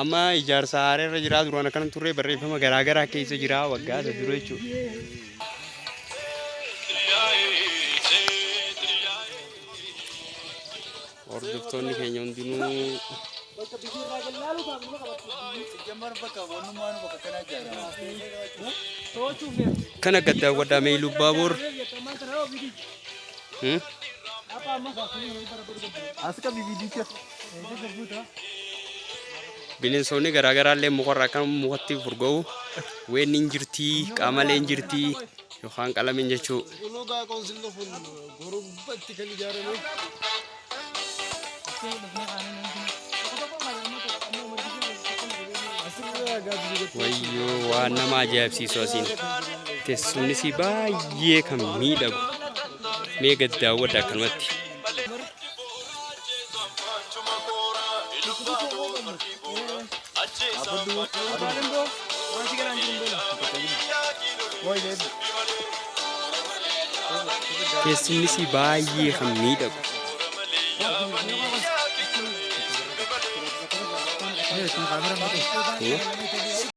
Amma ijaarsa haaraa irra jira duraan akkana turre barreeffama garaa garaa keessa jira waggaa isa dura jechuudha. Hordoftoonni keenya hundinuu kana gad daawwadhaa mee Ilubbaaboor. Hmm? Bineensonni garaa garaa illee mukarraa akka mukatti furga'u. Weenniin jirtii, qamaleen jirtii yookaan qalameen jechuu. Ulugaa qoonsilli kun goru gubbatti kan ijaarame. Asirraa gaaddisa Wayyoo waan nama ajaa'ibsiisu asiin. Teessumnis baay'ee kan miidhagu. Mee gad daawwadha akkanumatti. Teessumnis baay'ee kan miidhagu.